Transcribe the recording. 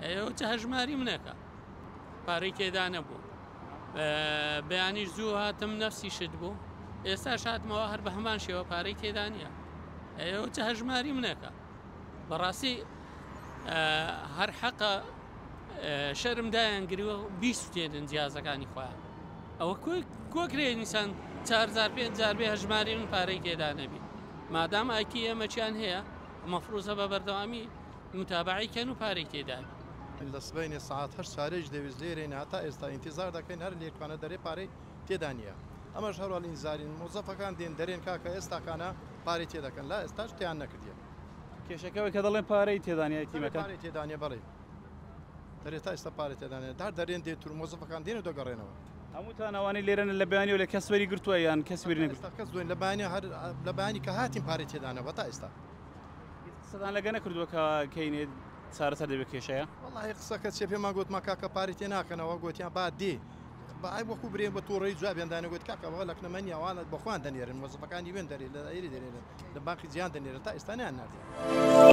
ئەوە چ هەژماری منەکە پارەی تێدا نەبوو. بەیانیش زوو هاتم نەفسی شت بوو، ئێستاش هاتمەوە هەر بە هەمان شێوە پارەی تێدا نییە. ئەوە چ هەژماری منەکە؟ بەڕاستی هەر حەقە شەرم دایان گریوە بیسوتێنن جیازەکانی خۆیان. ئەوە کۆکرێ نیسان 4 5 بێ هەژماری من پارەی تێدا نەبی. مادام ئایتی ئێمە چیان هەیە مەفروزە بە بەردەوامی متابعەی کەن و پارەی تێدا بی. لە سبەینێ سەعات هەشت چارێک دەویست لێرەین هەتا ئێستا ئینتیزار دەکەین هەر لێکوانە دەرێ پارەی تێدا نییە ئەمەش هەروا ئینتیزارین مۆزەفەکان دێن دەرێن کاکە ئێستاکانە پارەی تێدەکەن لا ئێستاش تیان نەکردیە. کێشەکە ئەوەی کە دەڵێن پارەی تێدا نییە تیمەکە. پارەی تێدا نییە بەڵێ دەرێ تا ئێستا پارەی تێدا نییە هەر دەرێن دێن تور مۆزەفەکان دێن و دەگەڕێنەوە. هەمووتان ئەوانەی لێرەن لە بەیانیەوە لە کەس وەری گرتووە یان کەس وەری نەگرتووە؟ ئێستا کەس دوێن لە بەیانی هەر لە بەیانی کە هاتین پارەی تێدا نەبووە تا ئێستا. هیچ قسەتان لەگە نەکردووە کە کەینێ چارەسەر دەبێت کێشەیە؟ وەڵاهی قسەکە چیە پێمان گوتمان کاکە پارەی تێ ناکەنەوە گوتیان با دێ با ئای وەکو برێن بە توڕەیی جوابیان دانێ گوت کاکە وەڵا لەکنەمە نییە ئەوانە بە خۆیان دەنێرن مۆزەفەکانی وێن دەرێ لە ئەیری دەنێرن لە بانقی جیهان دەنێرن تا ئێستا نەیان ناردیە.